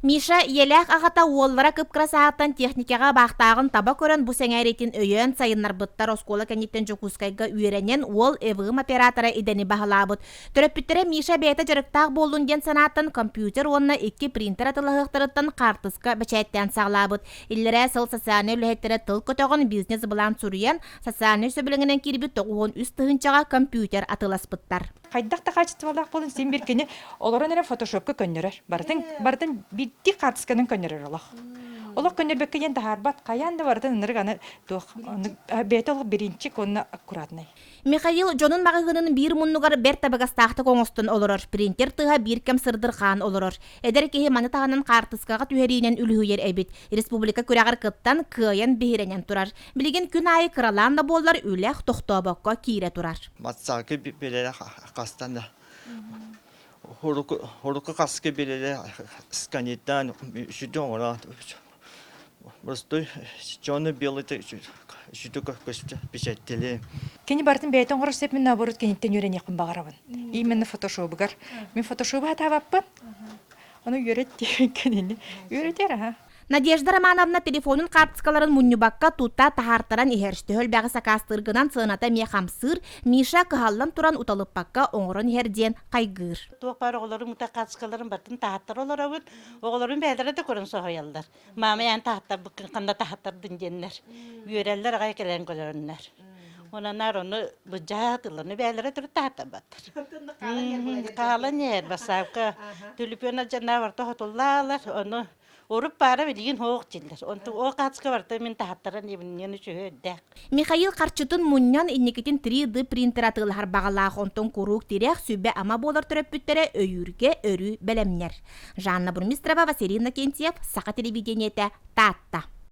Миша ийэлээх аҕата уоллара кып-кыра сааһыттан техникаҕа баахтааҕын таба көрөн бу сэҥээриитин өйөөн сайыннарбыттар. Оскуола кэнниттэн Дьокуускайга үөрэнэн уол ЭВМ оператора идэни баһылаабыт. Төрөппүттэрэ Миша бэйэтэ дьарыктаах буоллун диэн санааттан компьютер уонна икки принтер атылаһыахтарыттан хаартыска бэчээттээн саҕалаабыт. Иллэрээ сыл социальнай үлэһиттэрэ тыл көтөҕөн бизнес-былаан суруйан, социальнай сөбүлэҥинэн киирбит 93 тыһыынчаҕа компьютер атыыласпыттар. Хайдах да хаачыстыбалаах буолун син биир кини олорон эрэ фотошопка көннөрөр. Барытын, барытын биирдии хаартысканан көннөрөр олох. Олох көннөрбөккө диэн таһаарбат. Хайаан да барытын ынырык аны туох бэйэтэ олох бириинчик уонна аккуратнай. Михаил дьонун маҕаһыынын биир муннугар бэрт табыгастаахтык оҥостон олорор. Принтер тыаһа биир кэм сырдырҕаан олорор. Эдэр киһи маны таһынан хаартыскаҕа түһэриинэн үлүһүйэр эбит. Республика күрэҕэр кыттан, кыайан биһирэнэн турар. Билигин күн аайы кыралаан да буоллар үлэх тохтообокко киирэ турар. Матсаакы билэрэ хастан да Урукку хаска билэрэ сканердаан сүдү оҥорон Простой черно белый сүдү көстө печаттели. Кини барытын бэйэтэ оҥорор сөп мин наоборот киниттэн үөрэниэхпин баҕарабын. Именно фотошобугар. Мин фотошобу сатаабаппын. Ону үөрэт диэн кинини. Үөрэтэр аха. Надежда Романовна телефонун хаартыскаларын мунньубакка тута таһаартаран иһэр. Төһө элбэҕи сакаастыыргынан сыаната эмиэ хамсыыр, Миша кыһаллан туран уталыппакка оҥорон иһэр диэн хайгыыр. Туох баар оҕолорум ута хаартыскаларын барытын таһааттара олоробут. Оҕолорум бэйэлэрэ да көрөн соһуйаллар. Маама ян таһааттарбыккын ханна таһааттардын диэннэр. Үөрэллэр аҕай кэлэн көрөннөр. Онон ону былдьаһа сатыыллар. Бэйэлэрэ төрүт таһааттарбаттар. Хаалан иһэр бассаапка түлүпүөн алдьаннаа барыта хотуллаалар. Ону Урут баара билигин суох дииллэр. Онтум ол хаачыска барыта мин таһаттаран ибинньэн үчүгэй үрдээх. Михаил харчытын мунньан инникитин 3D принтер атыылаһар баҕалаах, онтон куруук тирэх, сүбэ-ама буолар төрөппүттэрэ өйүүргэ өрүү бэлэмнэр. Жанна Бурмистрова, Василий Иннокентьев, Саха телевидениетэ, Таатта.